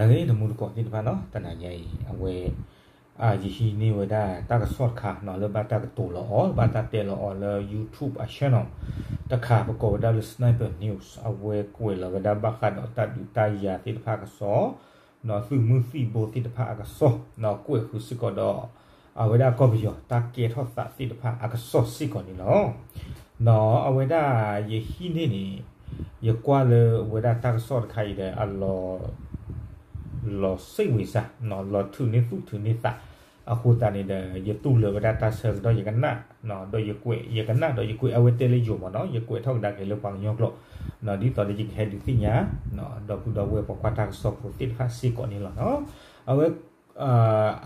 လၢအဂ့ၤ တမူတကိးသ့ၣ်တဖၣ်နီၤ, တနၤညါအံၤ အဝဲ ယဟံးန့ၢ်ဝဲဒၣ်တၢ်ကစီၣ်တခါနီၤ လၢဘၣ်တၢ်ကတိၤလီၤအီၤ ဘၣ်တၢ်တဲလီၤအီၤလၢ YouTube အ channel တခါ ပကိးဝဲဒၣ်လၢ Sniper News အဝဲကွဲးလီၤဝဲဒၣ်ဘၣ်ဃးဒီးတၢ်ဒုးတၢ်ယၤသ့ၣ်တဖၣ်အကစီၣ် နီၤ သုးမုၢ်သံၣ်ဘိသ့ၣ်တဖၣ်အကစီၣ်နီၤ ကွဲးဃုာ်စ့ၢ်ကီးဒီး အဝဲဒၣ်ကီၢ်ပယီၤတၢ်ကဲထီၣ်သးသ့ၣ်တဖၣ်အကစီၣ်စ့ၢ်ကီးန့ၣ်လီၤ. နီၤ အဝဲဒၣ်ယဟံးန့ၢ်န့ၣ် ယကွၢ်လၢအဝဲဒၣ်တၢ်ကစီၣ်တခါအံၤဒီး အလီၤ လီၤစ့ၣ်ဝံၤစၢ် လီၤထုးန့ၢ်သူၣ်ထုးန့ၢ်သး အဃိသတးန့ၣ်ဒီး ယတူၢ်လိာ်ဝဲဒၣ်တၢ်ဆၢကတီၢ် ယကနၣ် ဒီးယကွဲး ယကနၣ်ဒီးယကွဲး အဝဲတဲလၢယိၤမးနီၤ ယကွဲးထီၣ်ကဒါက့ၤလၢပှၤကညီကျိာ် ဒ်သိးဒီးယကဟဲဒုးသ့ၣ်ညါ ဒီပုၢ်ဒီဝဲၢ်ပှၤကွၢ်တၢ်ကစီၣ်ဖိသ့ၣ်တဖၣ်စ့ၢ်ကီးန့ၣ်လီၤနီၤ. အဝဲ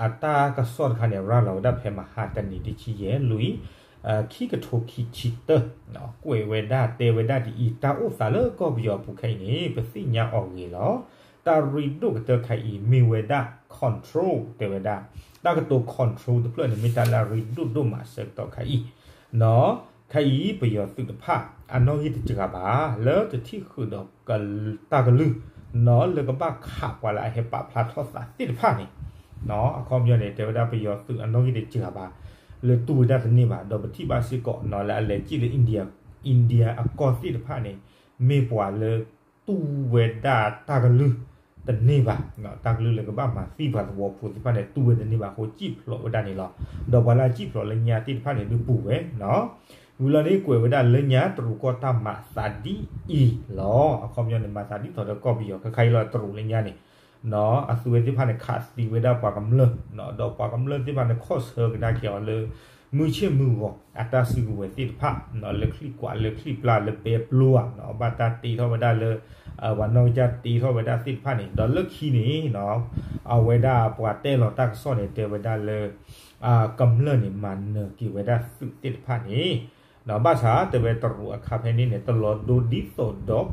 အတၢ်ကစီၣ်တခါန့ၣ် ရၤလီၤဝဲဒၣ်ဖဲမဟါတနံၤတဆံယဲၢ်လွံၢ် ခံကထိခံဆံတၢ ကွဲးဝဲဒၣ်တဲဝဲဒၣ်ဒ်အံၤ တၢ်အိၣ်သးလၢကီၢ်ပယီၤအပူၤခဲအံၤန့ၣ် ပသ့ၣ်ညါအီၤဂ့ၤလီၤ. တၢ်ရ့ဒိၣ်ကတၢၢ်ခါအံၤ မ့ၢ်ဝဲဒၣ် control တဲဝဲဒၣ် တၢ်ကတိၤ control တဖျၢၣ်န့ၣ် မ့ၢ်တၢ်လၢအရ့ဒိၣ်ဒိၣ်မးအဆၢကတီၢ်ခါအံၤ နီၤ ခါအံၤ ပယီၤသုးတဖၣ် အနီၣ်ဂံၢ်တစှၤဘၣ် လၢတထံၣ်ဃုာ်ဒီး တၢ်ကလုၢ် နီၤ လၢကဘၣ်ခးပှၤလၢအဟဲပာ်ဖျါထီၣ်သးသ့ၣ်တဖၣ်န့ၣ် နီၤ အခီပညီန့ၣ် တဲဝဲဒၣ်ပယီၤသုးအနီၣ်ဂံၢ်တစှၤဘၣ် လၢတူၢ်ဝဲဒၣ်တန့ၢ်ဘၣ် ဒီးပထံၣ်ဘၣ်စ့ၢ်ကီး နီၤ လၢအလဲၤစံၣ်လၢ India India အကီၢ်သ့ၣ်တဖၣ်န့ၣ် မ့ၢ်ပှၤလၢ တူၢ်ဝဲဒၣ်တၢ်ကလုၢ်တန့ၢ်ဘၣ် တၢ်ကလုၢ်လၢကဘၣ်မၤသံပှၤသဝီဖိသ့ၣ်တဖၣ်န့ၣ် တူၢ်ဝဲတန့ၢ်ဘၣ်အဃိ စံၣ်ဖျိးဝဲဒၣ်န့ၣ်လီၤ. ဒီးပှၤလၢအစံၣ်ဖျိးလၢညါသ့ၣ်တဖၣ်န့ၣ် ဒုးပူၤဝဲ နီၤ ဝံၤလီၤန့ၣ် ကွဲးဝဲဒၣ်လၢညါတရူးကီၢ်တၢ်မၤသးဒ်အံၤလီၤ. အခီပညီန့ၣ် မၤသးဒ်သိးဒီးကီၢ်ပယီၤခဲခါအံၤလီၤ တရူးလၢညါန့ၣ် နီၤ အသုးဝဲသ့ၣ်တဖၣ်န့ၣ် ခးသံဝဲဒၣ်ပှၤကမျၢၢ် ဒီးပှၤကမျၢၢ်သ့ၣ်တဖၣ်န့ၣ် ခီၣ်ဆၢကဒါက့ၤအီၤလၢ မုၢ်ဆ့ၣ်မုၢ်ဂီၤ အတၢ်စုကဝဲၤသ့ၣ်တဖၣ် နီၤ လၢချံၣ်ကွးလၢချံၣ်ပျၢ်လၢပဲပျိဧါ နီၤ ဘၣ်တၢ်တ့ထီၣ်ဝဲဒၣ်လၢ ပှၤနီၢ်ကစၢ်တ့ထီၣ်ဝဲဒၣ်သ့ၣ်တဖၣ်န့ၣ် ဒီးလၢခံန့ၣ် နီၤ အဝဲဒၣ်ပှၤတဲလီၤတၢ်ကစီၣ်န့ၣ် တဲဝဲဒၣ်လၢ ကမျၢၢ်န့ၣ် မၤနၢၤက့ၤဝဲဒၣ်သုးသ့ၣ်တဖၣ်န့ၣ် နီၤ ဘၣ်ဆၣ်တဲဝဲတရူးအခါဖဲန့ၣ်န့ၣ် တလီၤဒိဒ်သိးဒီး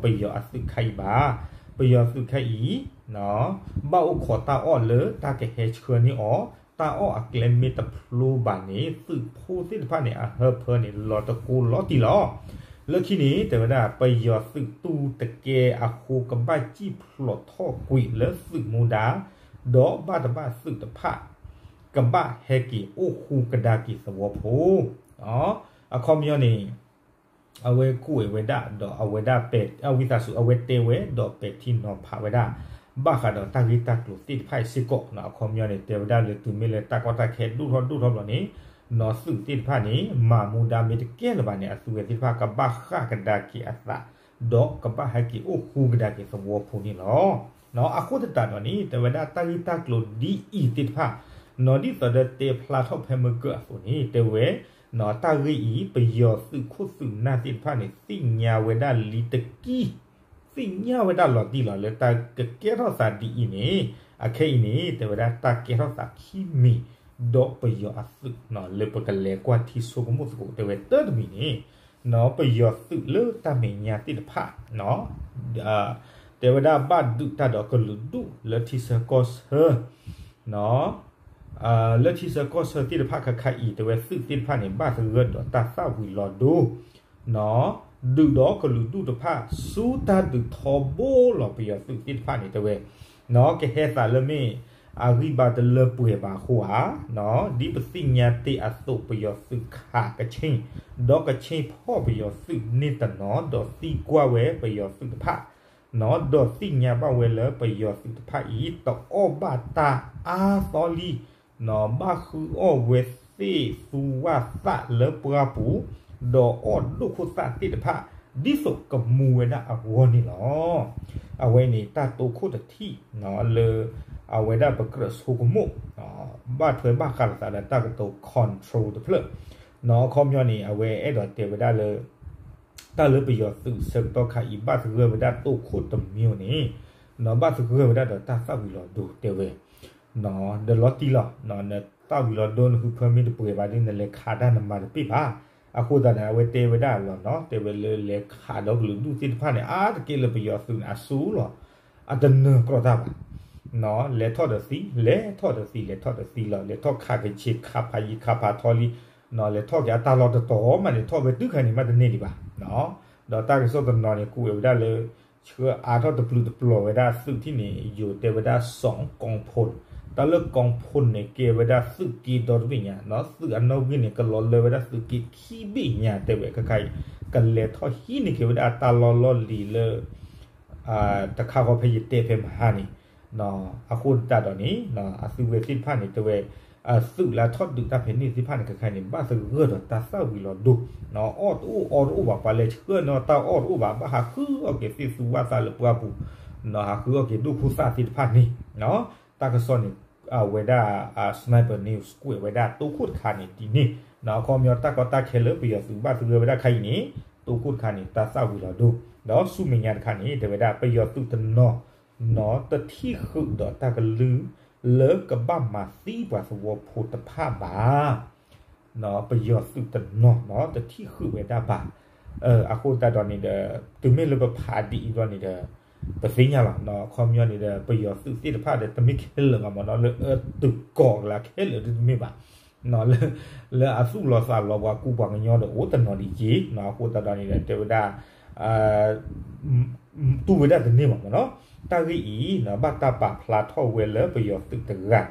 ပယီၤအသုးခါအံၤဘၣ်. ပယီၤသုးခါအံၤ နီၤ ဘၣ်အိၣ်ခိးတၢ်အီၣ်လၢတၢ်ကဟဲဆှၢန့ၢ်အီၤ တၢ်အီၣ်အကျဲမ့ၢ်တဖျိဘၣ်န့ၣ် သုးဖိသ့ၣ်တဖၣ်န့ၣ် အဟၢဖၢန့ၣ် လီၤတကိလီၤတံၢ်လီၤ. လၢခံန့ၣ် တဲဝဲဒၣ် ပယီၤသုးတူၢ်တကဲအဃိ ကဘၣ်စံၣ်ဖျိးထီၣ်ကွံာ်လၢသုးမူဒါ ဒီးဘၣ်တဘၣ်သုးတဖၣ် ကဘၣ်ဟဲက့ၤအိၣ်ဃူကဒါက့ၤသဝီဖိ အခီပညီန့ၣ် အဝဲကွဲးဝဲဒၣ် ဒီးအဝဲဒၣ်ပဲာ် အဝံသးစူၤ အဝဲတဲဝဲ ဒီးပဲာ်ထံနီၤဖးဝဲဒၣ် ဘၣ်ဃးဒီးတၢ်ဂ့ၢ်တၢ်ကျိၤသ့ၣ်တဖၣ်အံၤစ့ၢ်ကီး အခီပညီန့ၣ် တဲဝဲဒၣ်လၢတုၤမ့ၢ်လၢတၢ်ကီတၢ်ခဲဒိၣ်ထီၣ်ဒိၣ်ထီၣ်ဘျီန့ၣ် နီၤ သုးသ့ၣ်တဖၣ်န့ၣ် မၤမူဒါမ့ၢ်တကဲလၢၤဘၣ်န့ၣ် အသုးဝဲသ့ၣ်တဖၣ်ကဘၣ်ဃၣ်ကဒါက့ၤအသး ဒီးကဘၣ်ဟဲက့ၤအိၣ်ဃူကဒါက့ၤသဝီဖိန့ၣ်လီၤ. အဃိသတးဒီးန့ၣ် တဲဝဲဒၣ်တၢ်ဂ့ၢ်တၢ်ကျိၤဒ်အံၤသ့ၣ်တဖၣ် နီၤ ဒ်သိးဒီးတဲဖျါထီၣ်ဖဲမုၢ်ကၢၢ်အသိးန့ၣ် တဲဝဲ နီၤ တၢ်ဂ့ၢ်အံၤ ပယီၤသုးခိၣ်သုးနၢ်သ့ၣ်တဖၣ်န့ၣ် သ့ၣ်ညါဝဲဒၣ်လံတကံၢ် သ့ၣ်ညါဝဲဒၣ်လီၤတံၢ်လီၤ လၢတၢ်ကကဲထီၣ်သးဒ်အံၤန့ၣ် အခဲအံၤန့ၣ် တဲဝဲဒၣ်တၢ်ကဲထီၣ်သးခံမံၤ ဒီးပယီၤအသုး နီၤ လၢပကလဲၤကွၢ်ထံဆိကမိၣ်သကိး တဲဝဲတၢ်တမံၤန့ၣ် နီၤ ပယီၤသုးလၢတၢ်မဲာ်ညါသ့ၣ်တဖၣ် နီၤ တဲဝဲဒၣ်ဘၣ်ဒုးတၢ်ဒီးကလုာ်ဒူၣ်လၢထံဆၢကီၢ်ဆၢ နီၤ လၢထံဆၢကီၢ်ဆၢသ့ၣ်တဖၣ်ခဲခါအံၤ တဲဝဲသုးသ့ၣ်တဖၣ်န့ၣ် ဘၣ်သဂၢၢ်ဒီးတၢ်သၣ်ဝံၤလီၤဒိ နီၤ ဒုးဒီးကလုာ်ဒူၣ်တဖၣ် ဆူတၢ်ဒုးထီဘိလီၤ ပယီၤသုးသ့ၣ်တဖၣ်န့ၣ် တဲဝဲ နီၤ ကဟဲသးလၢမ့ၢ် အဂံၢ်ဘါတလၢပှဲၤဘၣ်အဃိဧါ နီၤ ဒ်ပသ့ၣ်ညါတ့ၢ်အသိး ပယီၤသုးခးကဆ့ၣ် ဒီးကဆ့ၣ်ဖီၣ်ပယီၤသုးန့ၢ်တနီၤ ဒီးသံကွၢ်ဝဲပယီၤသုးတဖၣ် နီၤ ဒီးသ့ၣ်ညါဘၣ်ဝဲလၢပယီၤသုးတဖၣ်အံၤ တအီၣ်ဘၣ်တၢ်အါသီလံ နီၤ ဘၣ်ဃုအီၣ်ဝဲသ့ၣ်သူဝၣ်သၣ်လၢပှၢ်ပူၤ ဒီးအီၣ်ဒိၣ်ခိၣ်သၣ်သ့ၣ်တဖၣ် ဒ်သိးကမူဝဲဒၣ်အဂီၢ်န့ၣ်လီၤ. အဝဲန့ၣ်တၢ်တိခိၣ်တထံၣ် နီၤ လၢ အဝဲဒၣ်ပကြၢးဆိကမိၣ် ဘၣ်ထွဲဘၣ်ဃးလိာ်သးဒီးတၢ်ကတိၤ control တဖျၢၣ် နီၤ အခီပညီန့ၣ် အဝဲအဲၣ်ဒိးတဲဝဲဒၣ်လၢ တၢ်လၢပယီၤသုးဆၢကတီၢ်ခါအံၤ ဘၣ်သဂၢၢ်ဝဲဒၣ်တိခိၣ်တမံၤန့ၣ် နီၤ ဘၣ်သဂၢၢ်ဝဲဒၣ်ဒီးတၢ်သၣ်ဝံၤလီၤဒိတဲဝဲ ဒီးလီၤတံၢ်လီၤ နသၣ်ဝံၤလီၤဒိ နဟုဖၢမ့ၢ်တပှဲၤဘၣ်ဒီး နလဲၤခးတၢ်နမၤတပ့ၢ်ဘၣ်. အဃိသတးန့ၣ် အဝဲတဲဝဲဒၣ်လီၤနီၤ တဲဝဲလၢလဲၤခးဒီးကလုာ်ဒူၣ်သ့ၣ်တဖၣ်န့ၣ် အါတက့ၢ်လၢပယီၤသုးန့ၣ် အစူလီၤ အတနၢၤကြီၢ်တၢ်ဘၣ် လဲၤထီၣ်ဒီးသံ လဲၤထီၣ်ဒီးသံ လဲၤထီၣ်ဒီးသံလီၤ လဲၤထီၣ်ခးကဆ့းခးဖးယံၤခးဖးထီလံ လဲၤထီၣ်က့ၤအတၢ်လီၢ်တတီၤမးန့ၣ် ထီၣ်ဝဲတုၤခါန့ၣ်မးတန့ၢ်ဒံးဘၣ် ဒီးတၢ်ကစီၣ်တနီၤန့ၣ် ကွဲးဝဲဒၣ်လၢ ဆှၢအါထီၣ်တပျုာ်တပျီၤဝဲဒၣ်သုးထံၣ်န့ၣ် ယိၤတဲဝဲဒၣ်စီၤကီၢ်ဖိၣ်, တၢ်လၢကီၢ်ဖိၣ်န့ၣ် ကဲဝဲဒၣ်သုးက့ဒီတဘ့ၣ်ညါ, သုးအနီၣ်ဂံၢ်န့ၣ် ကလီၤလၢဝဲဒၣ်သုးက့ခံဘ့ၣ်ညါ တဲဝဲခဲခါအံၤ, ကလဲၤထီၣ်ဟံးန့ၢ်က့ၤဝဲဒၣ်တၢ်လီၢ်လီၢ်လံၤလၢ တခါဃီဖဲယတဲဖဲမဟါန့ၣ်, အဃိသတးဒီးန့ၣ် အသုဝဲသ့ၣ်တဖၣ်န့ၣ် တဲဝဲ သုးလၢအထီၣ်ဒုးတၢ်ဖဲန့ၣ်သ့ၣ်တဖၣ်န့ၣ် ခဲခါန့ၣ် ဘၣ်သဂၢၢ်ဒီးတၢ်သၣ်ဝံၤလီၤဒိ, အီၣ်တအိၣ်အီတအိၣ်ဘၣ်, ပှၤလဲၤဆှၢန့ၢ်တၢ်အီၣ်တအိၣ်ဘၣ်, ဘၣ်ဟးဃုအီၣ်က့ၤသ့ၣ်သူဝၣ်သၣ်လၢပှၢ်ပူၤ, ဟးဃုအီၣ်က့ၤဒိၣ်ခိၣ်သၣ်သ့ၣ်တဖၣ်န့ၣ်, တၢ်ကစီၣ်န့ၣ် အဝဲဒၣ် sniper န့ၣ် ကွဲးဝဲဒၣ်တိခိၣ်တခါန့ၣ်ဒ်န့ၣ်, အခီပညီတၢ်ကီတၢ်ခဲလၢပယီၤသုးဘၣ်သဂၢၢ်ဝဲဒၣ်ခါအံၤန့ၣ် တိခိၣ်တခါန့ၣ် တၢ်သၣ်ဝံၤလီၤဒိ, ဒီးဆူမဲာ်ညါတခါန့ၣ် တဲဝဲဒၣ်ပယီၤသုးတနီၤ နီၤတထံၣ်ဃုာ်ဒီးတၢ်ကလုၢ် လၢကဘၣ်မၤသံပှၤသဝီဖိတဖၣ်ဘၣ်, ပယီၤသုးတနီၤနီၤတထံၣ်ဃုာ်ဝဲဒၣ်ဘၣ်, အဃိသတးဒီးန့ၣ်ဒီး တုၤမ့ၢ်လၢပဖးဒ်အံၤဘျီန့ၣ်ဒီး ပသ့ၣ်ညါလီၤ, အခီပညီန့ၣ်ဒီး ပယီၤသုးသ့ၣ်တဖၣ်ဒီး တမ့ၢ်ခဲလၢာ်ဘၣ်မ့ၢ်နီၤ လၢအတုၤကီၢ်ကလါခဲလၢာ်ဒ်တမ့ၢ်ဘၣ် လၢအသူၣ်လီၤသးလီၤပှၤကူပှၤကညီဒီးအိၣ်တနီၤဒံးက့ၤ, အဃိသတးဒီးန့ၣ်ဒီး တဲဝဲဒၣ် တူၢ်ဝဲဒၣ်တန့ၢ်ဘၣ်မ့ၢ်နီၤ, တၢ်ဂ့ၢ်အံၤ ဘၣ်တၢ်ပာ်ဖျါထီၣ်ဝဲလၢပယီၤသုးတဂၤ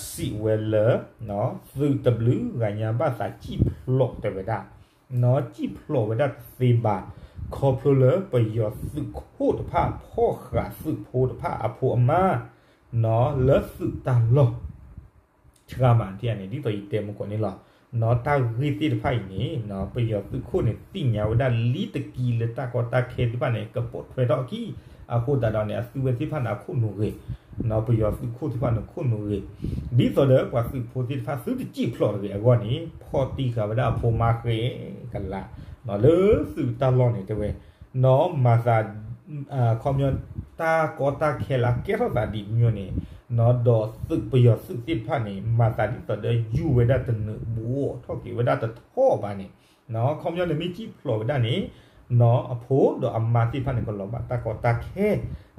စံးဝဲလၢ သုးတဘျုးဂၤညါဘၣ်သးစံၣ်ဖျိးတဲဝဲဒၣ်, စံၣ်ဖျိးဝဲဒၣ်တသ့ဘၣ်, ခီဖျိလၢပယီၤသုးခိၣ်တဖၣ်ဖီၣ်ဃာ်သုးဖိတဖၣ်အဖိအမါ လၢသုးတၢ်လီၢ် ဆှါမးန့ၣ် ဒ်သိးယတဲမုၢ်ကီးန့ၣ်လီၤ, တၢ်ဂ့ၢ်သ့ၣ်တဖၣ်အံၤန့ၣ် ပယီၤသုးခိၣ်န့ၣ် သ့ၣ်ညါဝဲဒၣ်လံတကံလၢတၢ်ကီတၢ်ခဲသ့ၣ်တဖၣ်န့ၣ် ကပိာ်ထွဲထီၣ်အခံ, အဃိသတးဒီးန့ၣ် အသုဝဲသ့ၣ်တဖၣ်န့ၣ် အခိၣ်နူာ်ဂ့ၤ, ပယီၤသုးခိၣ်သ့ၣ်တဖၣ်န့ၣ်ခိၣ်နူာ်ဂ့ၤ, ဒ်သိးဒီးပှၤသုးဖိသ့ၣ်တဖၣ်သုတစံၣ်ဖျိးတဂ့ၤအဂီၢ်န့ၣ် ဖီၣ်တံၢ်ဃာ်ဝဲဒၣ်အဖိမါဃဲကလး လၢသုးတၢ်လီၢ်န့ၣ်တဲဝဲ နီၤမၤသး ခီပညီ တၢ်ကီတၢ်ခဲလၢကဲထီၣ်သးဒ်အံၤန့ၣ်, ဒီးသုးပယီၤသုးသ့ၣ်တဖၣ်န့ၣ် မၤသးဒ်သိးဒီးယူၢ်ဝဲဒၣ်တနုာ်ဘူးထီၣ်က့ၤဝဲဒၣ်တထီၣ်ဘၣ်န့ၣ်, ခီပညီန့ၣ်မ့ၢ်စံၣ်ဖျိးဝဲဒၣ်န့ၣ် အဖိဒီးအမါသ့ၣ်တဖၣ်န့ၣ် ကလီၤဘၣ်တၢ်ကီတၢ်ခဲ,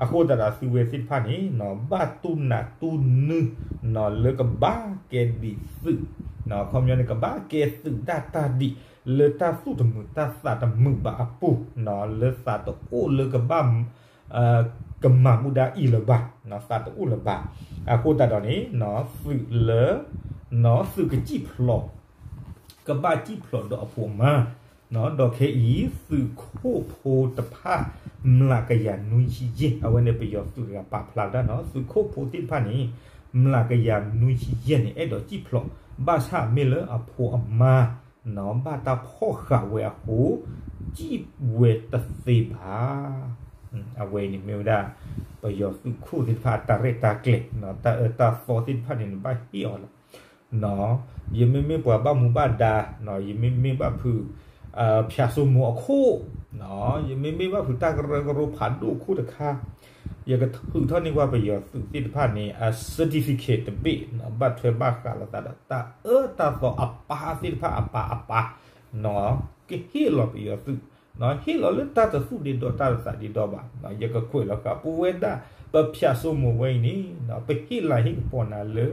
အဃိသတးဒီးသုဝဲသ့ၣ်တဖၣ်န့ၣ် ဘၣ်တူၢ်နးတူၢ်နုာ် လၢကဘၣ်ကဲဒံးသုး, ခီပညီန့ၣ် ကဘၣ်ကဲသုးဒၣ်တၢ်ဒံး လၢတၢ်သူၣ်တမုာ်တၢ်သးတမုာ်ဘၣ်အပူၤ, လၢသးတအိၣ်လၢကဘၣ် ကမၤမူဒါအံၤလၢၤဘၣ်, သးတအိၣ်လၢၤဘၣ်, အဃိသတးဒီးန့ၣ် သုးလၢ သုးကစံၣ်ဖျိး ကဘၣ်စံၣ်ဖျိးဒီးအဖိအမါ, ဒီးခဲအံၤ သုးခိၣ်ဖိတဖၣ် မျးကယၤနွံဆံယဲၢ် အဝဲန့ၣ်ပယီၤသုးတဂၤပာ်ဖျါဝဲဒၣ်နီၤ သုးခိၣ်ဖိသ့ၣ်တဖၣ်န့ၣ် မျးကယၤနွံဆံယဲၢ်န့ၣ် အဲၣ်ဒိးစံၣ်ဖျိး ဘၣ်ဆၣ်မ့ၢ်လၢအဖိအမါ ဘၣ်တၢ်ဖီၣ်ဃာ်ဝဲအဃိ စံၣ်ဝဲတသ့ဘၣ်. အဝဲအံၤန့ၣ်မ့ၢ်ဝဲဒၣ် ပယီၤသုးခိၣ်သ့ၣ်တဖၣ်အတၢ်ရဲၣ်တၢ်ကျဲၤ တၢ်အၢတၢ်သီသ့ၣ်တဖၣ်န့ၣ် နဘၣ်ဟ့ၣ်အီၤလီၤ. ယမ့မ့ၢ်ပှၤဘၣ်မူဘၣ်ဒါ, ယမ့မ့ၢ်ဘၣ်ဖုး ဖၠးစိမိၤအခိၣ်, ယမ့မ့ၢ်ဘၣ်ဖုးတၢ်ကရၢကရိဖးဒိၣ်ခိၣ်တခါ, ယကထုးထီၣ်န့ၢ်ပှၤပယီၤသုးသ့ၣ်တဖၣ်န့ၣ် အ certificate တဘ့ၣ်, ဘၣ်ထွဲဘၣ်ဃးလိာ်သးဒီးတၢ်အၢတၢ်သီအပၢ်သ့ၣ်တဖၣ်အပၢ်အပၢ်, ကဟ့ၣ်လီၤပယီၤသုး, ဟ့ၣ်လီၤလၢတၢ်တသူၣ်ဒ့ဒီးတၢ်တသးဒ့ဒီဘၣ်. ယကကွဲးလီၤဃာ် ပဝဲဒၣ် ပဖၠးစိမိၤဝဲအံၤန့ၣ် ပဟ့ၣ်လၤဟ့ၣ်ကပီၤနၤလၢ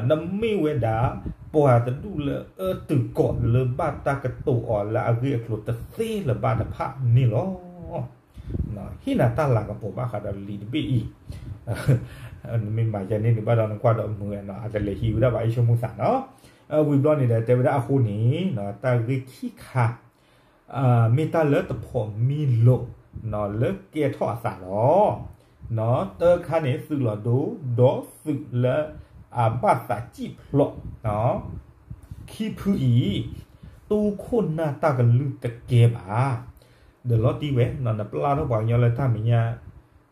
နမ့ၢ်ဝဲဒၣ် ပှၤတဒူၣ်လၢအၢတုၤကီးလၢဘၣ်တၢ်ကတိၤအီၤလၢအဂ့ၢ်အကျိၤတသ့လၢၤဘၣ်တဖၣ်န့ၣ်လီၤ. ဟ့ၣ်နၤတၢ်လၤကပီၤဘၣ်ဃးဒီးလံာ်တဘ့ၣ်အံၤ, နမ့ၢ်မၤယဲန့ၣ်နဘၣ်ဒီးနကွၢ်ဒီးမုာ်နီၤ အတလဲၤဟံးဝဲဒၣ်ဘၣ် အ့ၣ်ဆိကမိၣ်သးနီၤ. ဝံၤဘျီန့ၣ်ဒီး တဲဝဲဒၣ်အဃိန့ၣ် တၢ်ဂ့ၢ်ခံခါ မ့ၢ်တၢ်လၢတဖိးမံလိာ် လၢကဲထီၣ်အသးလီၤ. တၢခါန့ၣ် သုးလီၤဒိ ဒီးသုးလၢအဘၣ်သးစံၣ်ဖျိး ခံဖုအံၤ တူၢ်ခိၣ်နၢ်တၢ်ကလုၢ်တကဲဘၣ်. ဒီးလီၤတံၢ်ဝဲ နပျၢ်ထီၣ်ပှၤကညီလၢတၢ်မဲာ်ညါ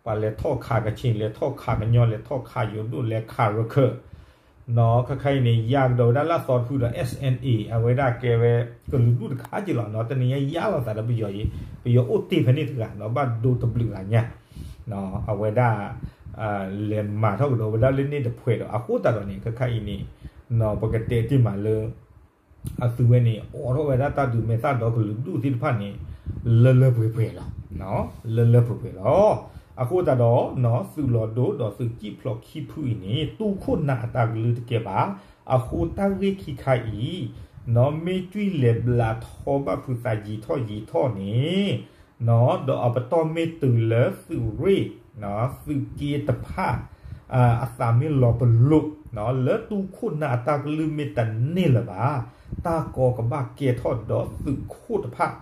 ပှၤလဲၤထီၣ်ခးကချ့ၣ် လဲၤထီၣ်ခးကညီ လဲၤထီၣ်ခးယိၤဒိၣ် လဲၤခးရခၢၣ် နီၤ ခဲခါအံၤန့ၣ် ယါကဒီးဝဲဒၣ်လၢအသီတဖုဒီး SNA အဝဲဒၣ်ကဲဝဲကလုာ်ဒူၣ်တခါက့လီၤနီၤ. တနံၤညါယါလိာ်သးဒီးပယီၤအံၤ ပယီၤအိၣ်တ့ၢ်ဖဲန့ၣ်တဂၤနီၤ ဘၣ်ဒိတဘျုးဂၤညါ အဝဲဒၣ် လဲၤမၤထီၣ်ကဒီးဝဲဒၣ်လၢန့ၣ်တဖှဲးဒီး အဃိသတးဒီးန့ၣ် ခဲခါအံၤန့ၣ် ပကတဲတ့ၢ်မးလၢ အသုဝဲန့ၣ် အိးထီၣ်ဝဲဒၣ်တၢ်ဒုးမဲာ်သၣ်ဒီကလုာ်ဒူၣ်သ့ၣ်တဖၣ်န့ၣ် လၢလၢပှဲၤပှဲၤလီၤ. လၢလၢပှဲၤပှဲၤလီၤ. အဃိသတးဒီး သုးလီၤဒိဒီးသုးစံၣ်ဖျိးခံဖုအံၤန့ၣ် တူၢ်ခိၣ်နၢ်အတၢ်ကလုၢ်တကဲဘၣ်. အဃိတၢ်ဂ့ၢ်ခံခါအံၤ မ့ၢ်ကွံာ်လဲၤဘျးထီၣ်ဘၣ်ဖုးသးယံာ်ထီၣ်ယံာ်ထီၣ်န့ၣ် ဒီးအပတီၢ်မ့ၢ်တုၤလၢသုးရ့ၣ် သုးက့တဖၣ် အသးမ့ၢ်လီၤပလိာ် လၢတူၢ်ခိၣ်နၢ်အတၢ်ကလုၢ်မ့ၢ်တန့ၢ်လၢၤဘၣ်, တၢ်ကီကဘၣ်ကဲထီၣ်ဒီးသုးခိၣ်တဖၣ်,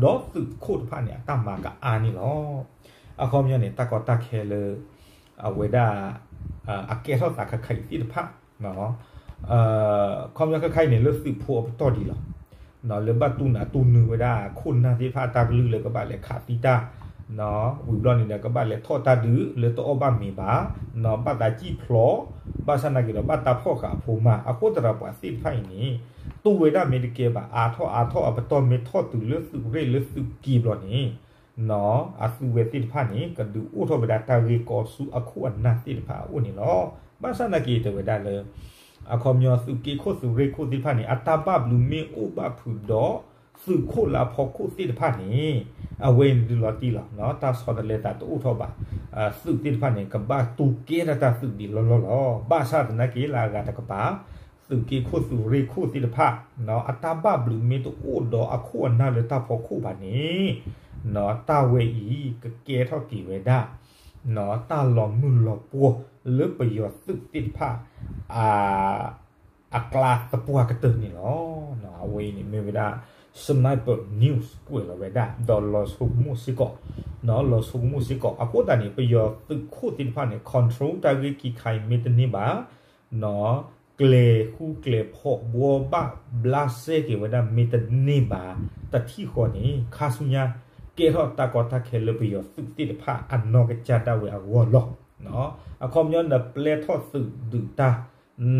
ဒီးသုးခိၣ်တဖၣ်န့ၣ် အတၢ်မၤကအါန့ၣ်လီၤ. အခီပညီန့ၣ် တၢ်ကီတၢ်ခဲလၢ အဝဲဒၣ် အကဲထီၣ်သးခဲခါအံၤသ့ၣ်တဖၣ် ခီပညီခဲခါအံၤန့ၣ် လၢသုးဖိအပတီၢ်ဒံးလီၤ. လၢဘၣ်တူၢ်နးတူၢ်နုာ်ဝဲဒၣ်ခိၣ်နၢ်သ့ၣ်တဖၣ်အတၢ်ကလုၢ်လၢကဘၣ်လဲၤခးသံတၢ်, ဝံၤဘျီန့ၣ်ဒီး ကဘၣ်လဲၤထီၣ်တၢ်ဒုးလၢတအီၣ်ဘၣ်မ့ၤဘၣ်, ဘၣ်သးစံၣ်ဖျိး, ဘၣ်ဆၣ်နာ်က့ဒီး ဘၣ်တၢ်ဖီၣ်ဃာ်အဖိမး, အဃိသတးဒီးပှၤသ့ၣ်တဖၣ်အံၤန့ၣ် တူၢ်ဝဲဒၣ်မ့ၢ်တကဲဘၣ် အါထီၣ်အါထီၣ် အပတီၢ်မ့ၢ်ထီၣ်တုၤလၢသုးရ့ၣ်လၢသုးက့ဘျီန့ၣ် အသုဝဲသ့ၣ်တဖၣ်န့ၣ် ကဒုးအိၣ်ထီၣ်ဝဲဒၣ်တၢ်ဂ့ၢ်ကီဆူအခိၣ်အနၢ်သ့ၣ်တဖၣ်အအိၣ်န့ၣ်လီၤ. ဘၣ်ဆၣ်နာ်က့တဲဝဲဒၣ်လၢ အခီပညီသုးက့ခိၣ်သုးရ့ၣ်ခိၣ်သ့ၣ်တဖၣ်န့ၣ် အတၢ်ဘၣ်ဘျုးမ့ၢ်အိၣ်ဘၣ်ဖုးဒီး သုးခိၣ်လၢအဖီခိၣ်သ့ၣ်တဖၣ်န့ၣ် အဝဲအံၤန့ၣ်ဒုးလီၤတံၢ်လီၤ, တၢ်ဆီတလဲသးတအိၣ်ထီၣ်ဘၣ်, သုးသ့ၣ်တဖၣ်န့ၣ် ကဘၣ်တူၢ်ကဲထီၣ်တၢ်သုးဒံးလီၢ်လီၢ်လီၤ. ဘၣ်ဆၣ်သနာ်က့လၢအဂၤတကပၤ သုးက့ခိၣ်သုးရ့ၣ်ခိၣ်သ့ၣ်တဖၣ် အတၢ်ဘၣ်ဘျုးမ့ၢ်တအိၣ်ဒီးအခိၣ်အနၢ်လၢတၢ်ဖီခိၣ်ဘၣ်န့ၣ် တၢ်ဝဲအံၤကကဲထီၣ်က့ၤဝဲဒၣ် တၢ်လီၤမုၢ်လီၤပှီၢ်လၢပယီၤသုးသ့ၣ်တဖၣ် အကျါသပှၢ်ကတၢၢ်န့ၣ်လီၤ. အဝဲအံၤန့ၣ်မ့ၢ်ဝဲဒၣ် Sniper News ကွဲးလီၤဝဲဒၣ် ဒီးလီၤဆိကမိၣ်စ့ၢ်ကီး, လီၤဆိကမိၣ်စ့ၢ်ကီး အဃိသတးန့ၣ် ပယီၤသုးခိၣ်သ့ၣ်တဖၣ်န့ၣ် control တၢ်ဂ့ၢ်ခံခါအံၤမ့ၢ်တန့ၢ်ဘၣ် ကျဲၤဃူကျဲၤဖိးဘှီဘၣ်ဘျးစဲက့ၤဝဲဒၣ်မ့ၢ်တန့ၢ်ဘၣ် တထံၣ်ဃီန့ၣ် ခါဆူညါ ကဲထီၣ်တၢ်ကီတၢ်ခဲလၢပယီၤသုးသ့ၣ်တဖၣ်အနီၢ်ကစၢ်ဒၣ်ဝဲအဂီၢ်လီၤ. အခီပညီနပျဲထီၣ်သုးဒုးတၢ်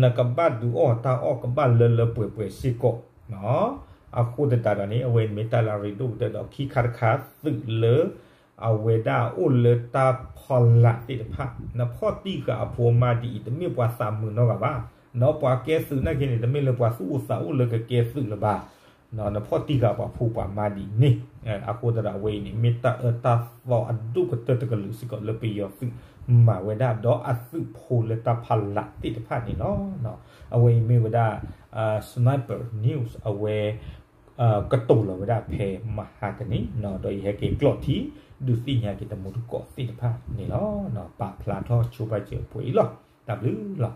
နကဘၣ်ဒုးအီၣ်တၢ်အီၣ်ကဘၣ်လၢလၢပှဲၤပှဲၤစ့ၢ်ကီး အဃိသတးဒီးန့ၣ် အဝဲမ့ၢ်တၢ်လၢအရ့ဒိၣ်ကတၢၢ်ဒီးခံခါတခါသုးလၢ အဝဲဒၣ်အိၣ်လၢတၢ်ဖီလာ်သ့ၣ်တဖၣ် နဖီၣ်တံၢ်ဃာ်အဖိအမါဒ်အံၤ တမ့ၢ်ပှၤသးမုာ်နီတဂၤဘၣ်, ပှၤကဲသုးနာ်က့န့ၣ် တမ့ၢ်လၢပှၤသူၣ်အိၣ်သးအိၣ်လၢကကဲသုးလၢၤဘၣ်, နဖီၣ်တံၢ်ဃာ်ပှၤဖိပှၤမါဒ်န့ၣ်, အဃိသတးဒီးအဝဲအံၤန့ၣ် မ့ၢ်တၢ်အၢတၢ်သီအဒိၣ်ကတၢၢ်တကလုာ်စ့ၢ်ကီးလၢပယီၤသုးမၤဝဲဒၣ် ဒီးအသုးဖိလၢတၢ်ဖီလာ်သ့ၣ်တဖၣ်န့ၣ်လီၤ. အဝဲအံၤမ့ၢ်ဝဲဒၣ် Sniper News အဝဲ ကတိၤလီၤဝဲဒၣ်ဖဲမဟါတနံၤ ဒီးယဟဲက့ၤကျိးထံ ဒုးသ့ၣ်ညါက့ၤတမူတကိးသ့ၣ်တဖၣ်န့ၣ်လီၤ. ပာ်ဖျါထီၣ်ဆိပာ်စၢၤပှဲၤအံၤလီၤ. တၢ်ဘျုးလီၤ.